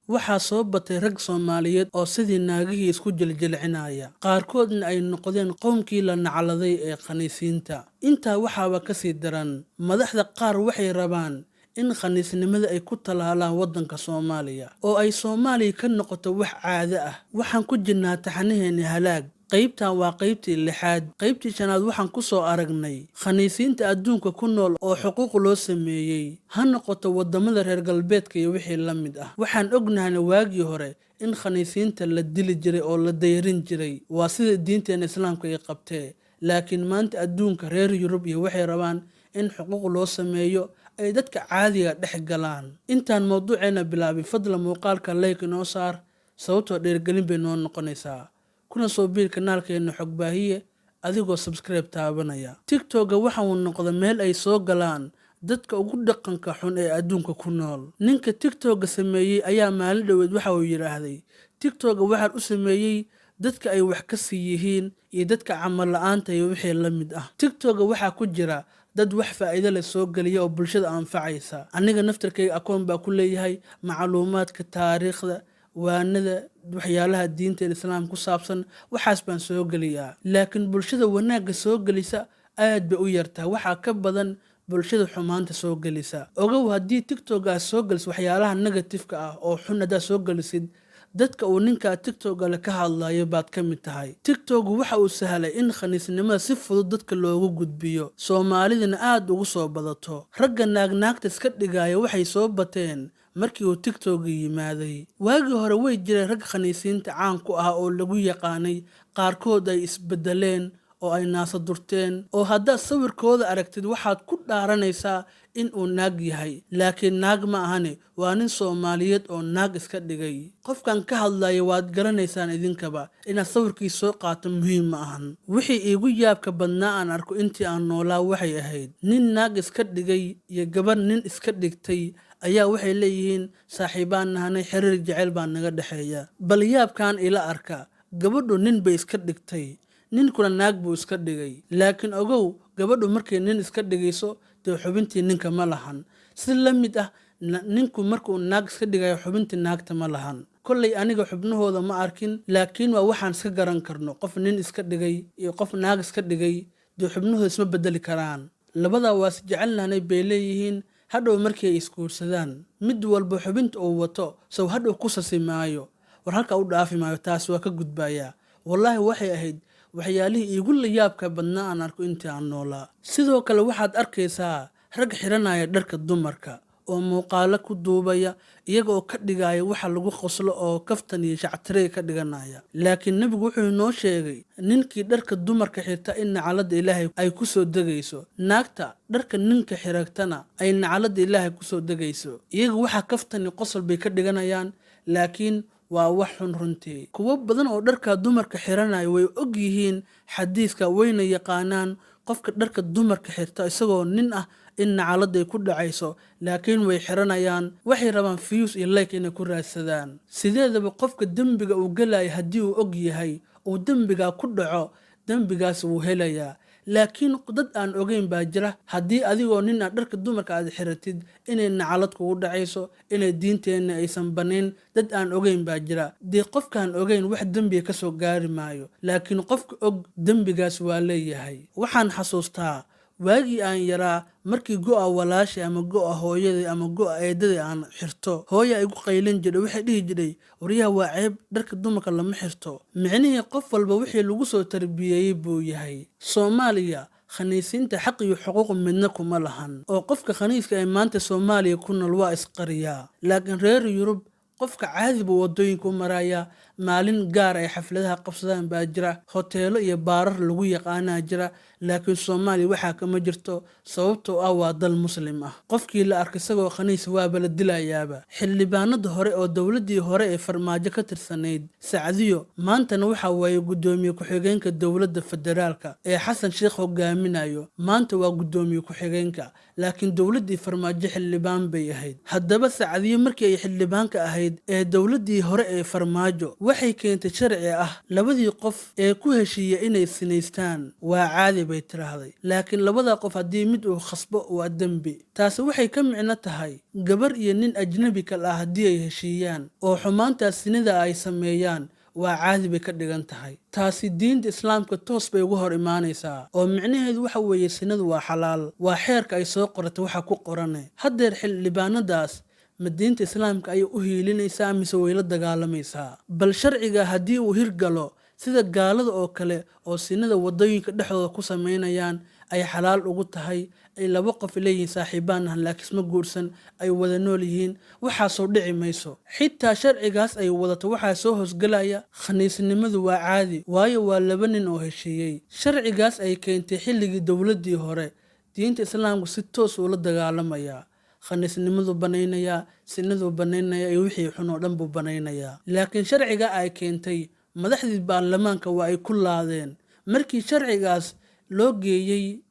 Waxaa soo batay rag Soomaaliyeed oo sidii naagihii isku jiljilcinaya, qaarkoodna ay noqdeen qowmkii la nacladay ee khaniisiinta. Intaa waxaaba ka sii daran, madaxda qaar waxay rabaan in khaniisnimada ay ku tallaalaan waddanka Soomaaliya, oo ay Soomaaliya ka noqoto wax caado ah. Waxaan ku jirnaa taxanaheennii halaag. Qaybtan waa qaybtii lixaad. Qaybtii shanaad waxaan ku soo aragnay khaniisiinta adduunka ku nool oo xuquuq loo sameeyey, ha noqoto waddamada reer galbeedka iyo wixii la mid ah. Waxaan ognahayna waagii hore in khaniisiinta la dili jiray oo la dayrin jiray, waa sida diinteena Islaamka ay qabtee. Laakiin maanta adduunka reer Yurub iyo waxay rabaan in xuquuq loo sameeyo, ay dadka caadiga dhex galaan. Intaan mawduuceena bilaabin, fadlan muuqaalka like inoo saar, sababtoo dhiirigelin bay noo noqonaysaa. Kuna soo biir kanaalkeena Xogbaahiye adigoo subscribe taabanaya. TikTok-ga waxa uu noqda meel ay soo galaan dadka ugu dhaqanka xun ee adduunka ku nool. Ninka TikTok-ga sameeyey ayaa maalin dhoweed waxa uu yidhaahday, "TikTok-ga waxaan u sameeyey dadka ay wax ka sii yihiin iyo dadka camal la'aanta iyo wixii la mid ah." TikTok-ga waxaa ku jira dad wax faa'iido leh soo geliya oo bulshada anfacaysa. Aniga naftarkayga akoon baa ku leeyahay, macluumaadka, taariikhda, waanada, waxyaalaha diinta Islaam ku saabsan, waxaas baan soo geliyaa. Laakiin bulshada wanaagga soo gelisa aad bay u yartahay, waxaa ka badan bulshada xumaanta soo gelisa. Ogow, haddii TikTok aad soo geliso waxyaalaha negative-ka ah oo xun, haddaad soo gelisid, dadka uu ninkaa TikTok-ga le ka hadlayo baad ka mid tahay. TikTok waxa uu sahlay in khaniisnimada si fudud dadka loogu gudbiyo, Soomaalidana aad ugu soo badato. Ragga naagnaagta iska dhigaya waxay soo bateen markii uu TikTok-ga yimaaday. Waagii hore way jireen rag khaniisiinta caan ku ah oo lagu yaqaanay, qaarkood ay isbedeleen oo ay naasa durteen, oo haddaad sawirkooda aragtid waxaad ku dhaaranaysaa in uu naag yahay. Laakiin naag ma ahane, waa nin Soomaaliyeed oo naag iska dhigay. Qofkan ka hadlaya waad garanaysaan idinkaba, inaad sawirkii soo qaato muhiim ma ahan. Wixii iigu yaabka badnaa aan arko intii aan noolaa waxay ahayd nin naag iska dhigay iyo gabar nin iska dhigtay ayaa waxay leeyihiin, "Saaxiibaan nahanay, xiriir jecel baa naga dhexeeya." Bal yaabkan ila arka: gabadhu nin bay iska dhigtay, ninkuna naag buu iska dhigay. Laakiin ogow, gabadhu markay nin iska dhigayso, dee xubintii ninka ma lahan. Si la mid ah ninku markuu naag iska dhigayo, xubintii naagta ma lahan. Kollay aniga xubnahooda ma arkin, laakiin waa waxaan iska garan karno. Qof nin iska dhigay iyo qof naag iska dhigay, dee xubnahooda isma bedeli karaan. Labadaa waa is jecelnahnay bay leeyihiin. Hadhow markii ay isguursadaan, mid walba xubinta uu wato sow hadhow ku sasi maayo. War halkaa u dhaafi maayo, taas waa ka gudbayaa. Wallaahi waxay ahayd waxyaalihii iigu layaabka badnaa aan arko intii aan noolaa. Sidoo kale waxaad arkaysaa rag xiranaya dharka dumarka oo muuqaalo ku duubaya, iyaga oo ka dhigaya waxa lagu qoslo oo kaftan iyo shactirey ka dhiganaya. Laakiin Nebigu wuxuu inoo sheegay ninkii dharka dumarka xirta in nacalada Ilaahay ay ku soo degayso, naagta dharka ninka xiragtana ay nacalada Ilaahay kusoo degayso. Iyaga waxaa kaftan iyo qosol bay ka dhiganayaan, laakiin waa wax xun runtii. Kuwo badan oo dharka dumarka xiranaya way og yihiin xadiiska, wayna yaqaanaan qofka dharka dumarka xirta isagoo nin ah in nacalada ay ku dhacayso, laakiin way xiranayaan. Waxay rabaan views iyo like inay ku raadsadaan. Sideedaba qofka dembiga uu gelayo haddii uu og yahay, uu dembigaa ku dhaco, dembigaas wuu helayaa. Laakiin dad aan ogeyn baa jira. Haddii adigoo nin aad dharka dumarka aad xiratid inay nacalad kugu dhacayso, inay diinteenna aysan bannayn, dad aan ogeyn baa jira. Dee qofkaan ogeyn wax dembiga kasoo gaari maayo, laakiin qofka og dembigaas waa leeyahay. Waxaan xasuustaa waagii aan yaraa, markii go'a walaashay ama go'a hooyaday ama go'a eedaday aan xirto, hooya igu qaylin jiray. Waxay dhihi jiray, "Waryaha, waa ceeb, dharka dumarka lama xirto." Micnihii qof walba wixii lagu soo tarbiyeeyey buu yahay. Soomaaliya khaniisiinta xaq iyo xuquuq midna kuma lahan, oo qofka khaniiska ee maanta Soomaaliya ku nool waa isqariyaa. Laakiin reer Yurub qofka caadi buu waddooyinka u marayaa. Maalin gaar ay xafladaha qabsadaan baa jira, hoteelo iyo baarar lagu yaqaanaa jira. Laakiin Soomaaliya waxaa kama jirto, sababtoo ah waa dal Muslim ah. Qofkii la arka isagoo khaniis waaba la dilayaaba. Xildhibaanada hore oo dowladdii hore ee Farmaajo ka tirsanayd, Sacdiyo, maantana waxa waaye guddoomiye ku-xigeenka dowladda federaalka ee Xasan Sheekh hogaaminayo. Maanta waa guddoomiye ku-xigeenka, laakiin dowladdii Farmaajo xildhibaan bay ahayd. Haddaba Sacdiyo markii ay xildhibaanka ahayd ahayd ee dowladdii hore ee Farmaajo waxay keentay sharci ah labadii qof ee ku heshiiya inay sinaystaan waa caadi bay tiraahday, laakiin labada qof haddii mid uu khasbo waa dembi. Taasi waxay ka micno tahay gabar iyo nin ajnabi kal ah haddii ay heshiiyaan oo xumaantaas sinida ay sameeyaan waa caadi bay ka dhigan tahay. Taasi diinta Islaamka toos bay uga hor imaanaysaa, oo micnaheedu waxa weeye sinadu waa xalaal. Waa xeerka ay soo qoratay waxa ku qorane. Haddeer xildhibaanadaas ma diinta Islaamka ayay u hiilinaysaa mise way la dagaalamaysaa? Bal sharciga haddii uu hirgalo, sida gaalada oo kale oo sinada waddooyinka dhexdooda ku samaynayaan ay xalaal ugu tahay, ay laba qof leeyihiin saaxiibaan ah laakiin isma guursan, ay wada nool yihiin, waxaasoo dhici mayso. Xitaa sharcigaas ay wadato waxaa soo hoosgelaya khaniisnimadu waa caadi, waayo waa laba nin oo heshiiyey. Sharcigaas ay keentay xilligii dowladdii hore diinta Islaamku si toos ula dagaalamayaa, khaniisnimadu banaynayaa, sinaduu banaynaya iyo wixii xun oo dhan buu banaynayaa. Laakiin sharciga ay keentay madaxdii baarlamaanka waa ay ku laadeen. Markii sharcigaas loo geeyey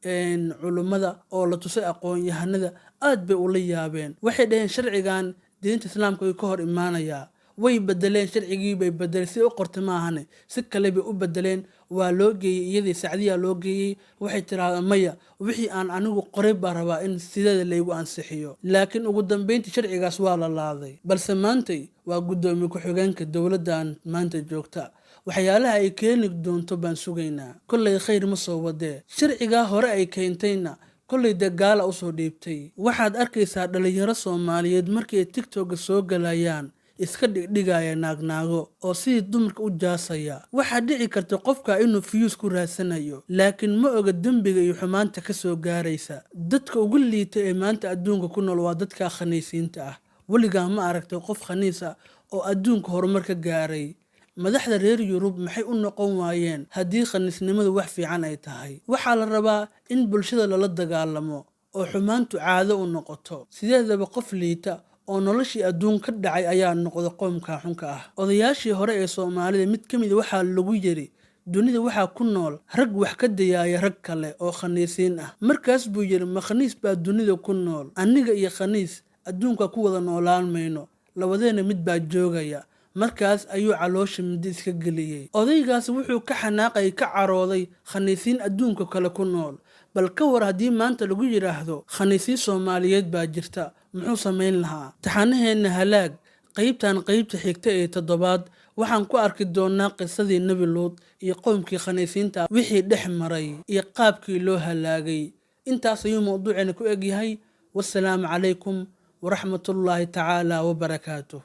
culummada oo la tusay aqoon-yahanada, aad bay ula yaabeen. Waxay dhaheen sharcigan diinta Islaamka way ka hor imaanayaa. Way bedeleen sharcigii, bay bedeleen si u qortay maahane, si kale bay u bedeleen. Waa loo geeyey iyadii, Sacdiyaa loo geeyey. Waxay tiraahdaa maya, wixii aan anigu qoray baa rabaa in sideeda laygu ansixiyo. Laakiin ugu dambeyntii sharcigaas waa la laaday. Balse maantay waa guddoomiye ku-xigeenka dowladdan maanta joogta. Waxyaalaha ay keeni doonto baan sugaynaa. Kollay khayr ma soo wadee. Sharcigaa hore ay keentayna kollay dee gaala usoo dhiibtay. Waxaad arkaysaa dhalinyaro Soomaaliyeed markii ay TikTok-ga soo galayaan iska dhigdhigaya naagnaago oo sidii dumarka u jaasaya. Waxaa dhici karta qofka inuu views ku raadsanayo, laakiin ma oga dembiga iyo xumaanta ka soo gaaraysa. Dadka ugu liita ee maanta adduunka ku nool waa dadka khaniisiinta ah. Weligaa ma aragtay qof khaniis ah oo adduunka horumar ka gaaray? Madaxda reer Yurub maxay u noqon waayeen haddii khaniisnimadu wax fiican ay tahay? Waxaa la rabaa in bulshada lala dagaalamo oo xumaantu caado u noqoto. Sideedaba qof liita oo noloshii adduun ka dhacay ayaa noqda qoomka xunka ah. Odayaashii hore ee Soomaalida mid ka mid waxaa lagu yiri, dunida waxaa ku nool rag wax ka dayaaya rag kale oo khaniisiin ah. Markaas buu yidhi, ma khaniis baa dunida ku nool? Aniga iyo khaniis adduunka ku wada noolaan mayno, labadeena mid baa joogaya. Markaas ayuu caloosha mindi iska geliyey. Odaygaas wuxuu ka xanaaqay, ka carooday khaniisiin adduunka kale ku nool. Bal ka war haddii maanta lagu yidhaahdo khaniisiin Soomaaliyeed baa jirta, muxuu samayn lahaa? Taxanaheenna halaag qaybtan, qaybta xigta ee toddobaad, waxaan ku arki doonaa qisadii Nebi Luud iyo qowmkii khaniisiinta wixii dhex maray iyo qaabkii loo halaagay. Intaas ayuu mawduuceena ku egyahay. Wasalaamu calaykum waraxmatullaahi tacaala wabarakaatuh.